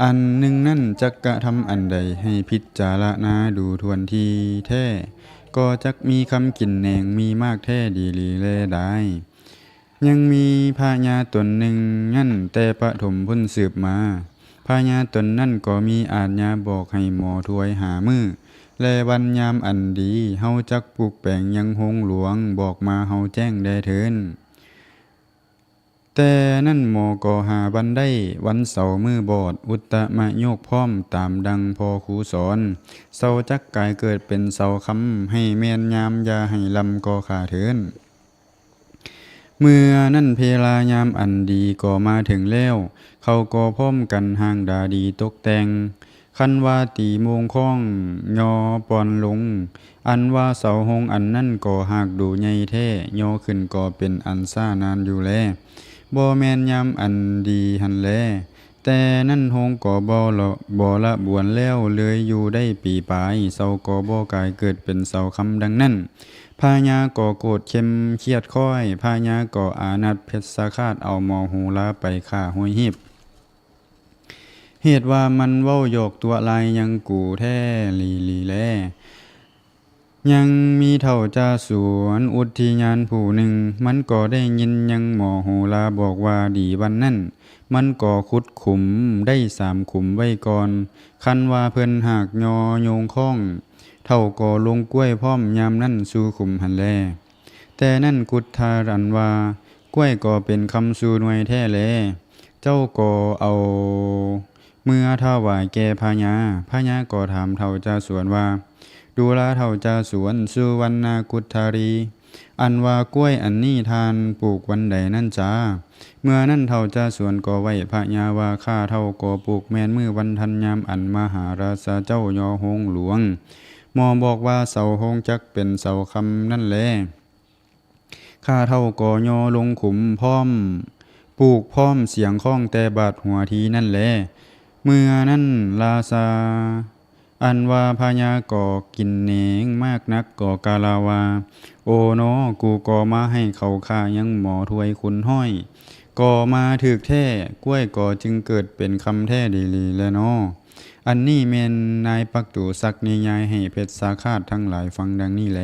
ອັນໜຶ່ງນັ້ນຈັກກະທຳອັນໃດ ໃຫ້ພິຈາລະນາດູຖ້ວນທີແທ້ ກໍຈັກມີຄຳກິນແໜງມີມາກແທ້ດີຫຼີແລດາຍ. ຍັງມີພະຍາຕົນໜຶ່ງນັ້ນແຕ່ປະຖົມພຸ້ນສືບມາ. ພະຍາຕົນນັ້ນກໍມີອາດຍາບອກໃຫ້ໝໍຖວາຍຫ້າມື້ ແລະ ວັນຍາມອັນດີ ເຮົາຈັກປູກແປງຍັງໂຮງຫຼວງ ບອກມາເຮົາແຈ້ງແດ່ເທີ້ນ. ແຕ່ນັ້ນໝໍກໍຫາວັນໄດ້ ວັນເສົາມື້ບອດ ອຸດຕະມະໂຍກພ້ອມ ຕາມດັ່ງພໍ່ຄູສອນ ເສົາຈັກກາຍເກີດເປັນເສົາຄຳ ໃຫ້ແມ່ນຍາມຢ່າໃຫ້ລຳກໍຂ້າເທີ້ນ. ເມື່ອນັ້ນເວລາຍາມອັນດີກໍມາເຖິງແລ້ວ ເຂົາກໍພ້ອມກັນຮ່າງດາດີຕົກແຕ່ງ ຄັນວ່າຕີໂມງຄ້ອງຍໍປ່ອນລົງ ອັນວ່າເສົາໂຮງອັນນັ້ນກໍຫາກດູໃຫຍ່ແທ້ ຍໍຂຶ້ນກໍເປັນອັນຊ້ານານຢູ່ແລ ບໍ່ແມ່ນຍາມອັນດີຫັ້ນແລ. ແຕ່ນັ້ນໂຮງກໍບໍ່ລະ ບໍ່ລະບວນແລ້ວເລີຍຢູ່ໄດ້ປີປາຍ ເສົາກໍບໍ່ກາຍເກີດເປັນເສົາຄຳດັ່ງນັ້ນ. ພະຍາກໍໂກດເຂັມຄຽດຄ້ອຍ ພະຍາກໍອານັດເພັດຊະຄາດເອົາໝໍໂຫລາໄປຂ້າຫ້ວຍຮີບ. ເຫດວ່າມັນເວົ້າຢອກຕົວະລາຍຍັງກູແທ້ຫຼີໆແລ. ຍັງມີເຖົ້າຈາສວນອຸດທິຍານຜູ້ໜຶ່ງ ມັນກໍໄດ້ຍິນຍັງໝໍໂຫລາບອກວ່າດີວັນນັ້ນ ມັນກໍຂຸດຂຸມໄດ້ສາມຂຸມໄວ້ກ່ອນ ຄັນວ່າເພິ່ນຫາກຍໍໂຍງຄ້ອງ ເຖົ້າກໍລົງກ້ວຍພ້ອມຍາມນັ້ນສູ່ຂຸມຫັ້ນແລ. ແຕ່ນັ້ນກຸດທາອັນວ່າກ້ວຍກໍເປັນຄຳສູ່ໜ່ວຍແທ້ແລ ເຈົ້າກໍເອົາເມືອຖວາຍແກ່ພະຍາ. ພະຍາກໍຖາມເຖົ້າຈາສວນວ່າ ດູລາເຖົ້າຈາສວນ ສຸວັນນະກຸດທາຣີ ອັນວ່າກ້ວຍອັນນີ້ທ່ານປູກວັນໃດນັ້ນຈາ? ເມື່ອນັ້ນເຖົ້າຈາສວນກໍໄຫວ້ພະຍາວ່າ ຂ້າເຖົ້າກໍປູກແມ່ນມື້ວັນທັນຍາມອັນມະຫາລາຊາເຈົ້າຍໍໂຮງຫຼວງ ໝໍບອກວ່າເສົາໂຮງຈັກເປັນເສົາຄຳນັ້ນແລ. ຂ້າເຖົ້າກໍຍໍລົງຂຸມພ້ອມ ປູກພ້ອມສຽງຄ້ອງແຕ່ບາດຫົວທີນັ້ນແລ. ເມື່ອນັ້ນລາຊາ ອັນວ່າພະຍາກໍກິນແໜງມາກນັກ ກໍກ່າວລາວວ່າ ໂອນໍ ກູກໍມາໃຫ້ເຂົາຂ້າຍັງໝໍຖ້ວຍຄູນຮ້ອຍ ກໍມາຖືກແທ້ ກ້ວຍກໍຈຶ່ງເກີດເປັນຄຳແທ້ດີຫຼີແລນໍ. ອັນນີ້ແມ່ນນາຍປັກຕູສັກນິຍາຍໃຫ້ເພັດຊາຄາດທັງຫຼາຍຟັງດັ່ງນີ້ແລ.